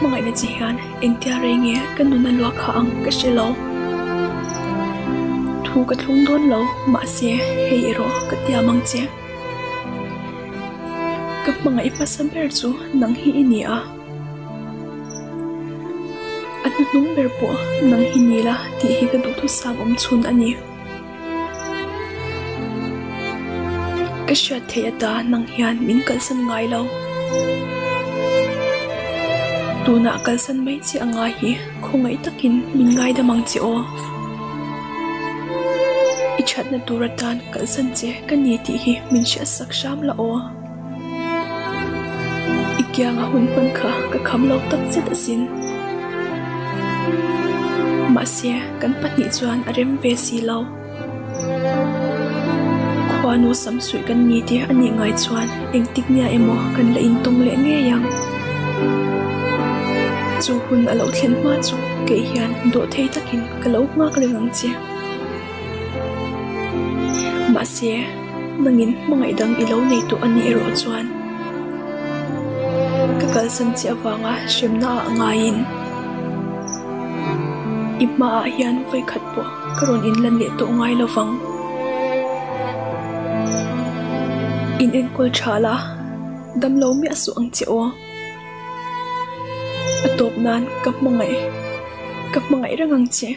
hmangaihna che hian engtia rei nge ka nun a luah kha ang ka hre lo. Thu ka thlung dawn lo, mahse hei erawh ka tiam ang che. Ka hmangaih hmasa ber chu nang hi i ni a. A hnuhnung ber pawh nang hi ni la tih hi ka duhthusam awm chhun a ni. Ka hriat theih ata nang hian min kalsan ngai lo. Tunah kalsan mai che a ngai hi khawngaih takin min ngaidam ang che aw. I thatna tur atan kalsan che ka ni tih hi min hriatsak hram la aw. I kianga hun hman kha ka kham lo tak zet asin. Mahse, kan pahnih chuan a rem ve si lo. Khuanu samsuih kan ni te a nih ngai chuan engtik nia emaw kan la intawng leh ngei ang. Chu hun a lo thlen hma chu kei hian dawhthei takin ka lo nghak reng ang che. Mahse, nangin hmangaih dang i lo nei tawh a nih erawh chuan ka kalsan che avanga hremna ah ngaiin i hmaah hian vawikhat pawh ka rawn inlan leh tawh ngai lo vang. In enkawl tha la, damlo miah suh ang che aw. A tawp nan ka hmangaih, ka hmangaih reng ang che.